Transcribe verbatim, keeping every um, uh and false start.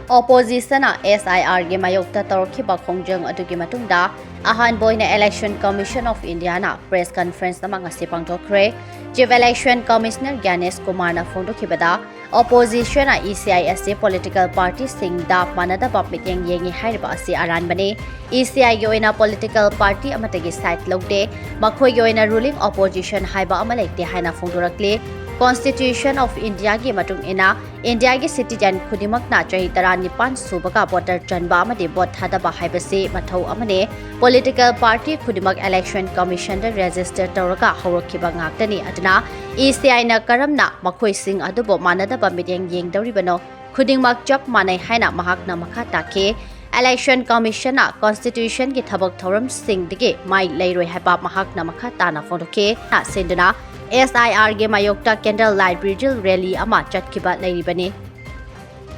Oppositionꯅ S I Rꯒꯤ ꯃꯥꯌꯣꯛꯇ ꯇꯧꯔꯛꯈꯤꯕ ꯈꯣꯡꯖꯪ ꯑꯗꯨꯒꯤ ꯃꯇꯨꯡꯗ ꯑꯍꯥꯟꯕ ꯑꯣꯏꯅ Election Commission of Indiaꯅ press conference ꯑꯃ ꯉꯁꯤ ꯄꯥꯡꯊꯣꯛꯈ꯭ꯔꯦ꯫ Chief Election Commissioner ꯒ꯭ꯌꯥꯅꯦꯁ ꯀꯨꯃꯥꯔꯅ ꯐꯣꯡꯗꯣꯛꯈꯤꯕꯗ, Oppositionꯅ E C I ꯑꯁꯤ political partyꯁꯤꯡꯗ ꯃꯥꯟꯅꯗꯕ ꯃꯤꯠꯌꯦꯡ ꯌꯦꯡꯉꯤ ꯍꯥꯏꯔꯤꯕ ꯑꯁꯤ ꯑꯔꯥꯟꯕꯅꯤ꯫ E C Iꯒꯤ ꯑꯣꯏꯅ political party ꯑꯃꯠꯇꯒꯤ side ꯂꯧꯗꯦ꯫ ꯃꯈꯣꯏꯒꯤ ꯑꯣꯏꯅ ruling opposition ꯍꯥꯏꯕ ꯑꯃ ꯂꯩꯇꯦ ꯍꯥꯏꯅ ꯐꯣꯡꯗꯣꯔꯛꯂꯤ꯫ Constitution of Indiaꯒꯤ ꯃꯇꯨꯡ ꯏꯟꯅ, ꯏꯟꯗꯤꯌꯥꯒꯤ citizen ꯈꯨꯗꯤꯡꯃꯛꯅ ꯆꯍꯤ ꯇꯔꯥꯅꯤꯄꯥꯟ ꯁꯨꯕꯒ voter ꯆꯟꯕ ꯑꯃꯗꯤ vote ꯊꯥꯗꯕ ꯍꯥꯏꯕꯁꯤ ꯃꯊꯧ ꯑꯃꯅꯤ꯫ Political party ꯈꯨꯗꯤꯡꯃꯛ Election Commissionꯗ register ꯇꯧꯔꯒ ꯍꯧꯔꯛꯈꯤꯕ ꯉꯥꯛꯇꯅꯤ꯫ ꯑꯗꯨꯅ E C Iꯅ ꯀꯔꯝꯅ ꯃꯈꯣꯏꯁꯤꯡ ꯑꯗꯨꯕꯨ ꯃꯥꯟꯅꯗꯕ ꯃꯤꯠꯌꯦꯡ ꯌꯦꯡꯗꯧꯔꯤꯕꯅꯣ? ꯈꯨꯗꯤꯡꯃꯛ ꯆꯞ ꯃꯥꯟꯅꯩ ꯍꯥꯏꯅ ꯃꯍꯥꯛꯅ ꯃꯈꯥ ꯇꯥꯈꯤ꯫ Election Commissionꯅ Constitutionꯒꯤ ꯊꯕꯛ ꯊꯧꯔꯝꯁꯤꯡꯗꯒꯤ ꯃꯥꯏ ꯂꯩꯔꯣꯏ ꯍꯥꯏꯕ ꯃꯍꯥꯛꯅ ꯃꯈꯥ ꯇꯥꯅ ꯐꯣꯡꯗꯣꯛꯈꯤ꯫ ꯁꯤꯟꯗꯨꯅ S I Rꯒꯤ ꯃꯥꯌꯣꯛꯇ candle light vigil rally ꯑꯃ ꯆꯠꯈꯤꯕ ꯂꯩꯔꯤꯕꯅꯤ꯫